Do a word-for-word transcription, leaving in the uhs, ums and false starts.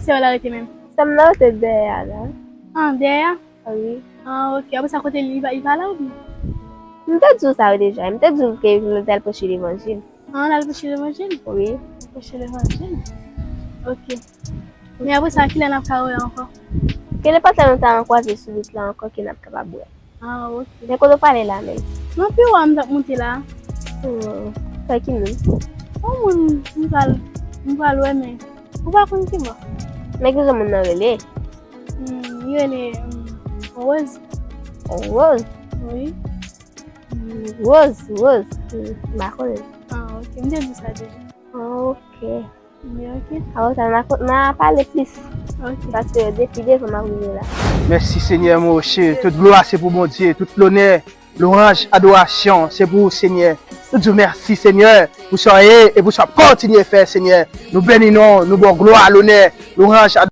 Kote w la rete menm? Sè m nan rete dèyè a la. Ah, dèyè a? Wi. Ah, ok. Apre sa, kote li, li pa la, oubyen? M te di w sa yo deja. M te di w ke m te al preche levanjil. Ah, w al preche levanjil? Wi. Preche levanjil? Ok. Men apre sa, kilè n ap ka wè ankò? Ke nenpòt lè nou ta kwaze sou wout la ankò, ke n ap kapab wè. Ah, ok. Men kote w prale la menm? Nan pi wo a m t ap monte la. Hmm. Fè ki moun? Yon moun m pral, m pral wè, men ou pa konn ki bò. Men ki jan moun nan rele? Hmm, li rele, hmm, Rose. Rose? Wi. Hmm, Rose, Rose. Hmm, m pa konnen. Ah, ok. M te di sa deja. Ah, ok. Wi, ok. Apre sa, n a, n a pale plis. Ok. Paske depi devan m ap rive la. Mèsi, Senyè, mon roche. Tout glwa se pou Bondye, tout lonè, lwanj, adorasyon, se pou ou, Senyè. Nou di w mèsi, Senyè, pou sa w ye e pou sa w ap kontinye fè, Senyè. Nou beni non w, nou ba w glwa, lonè, lwanj,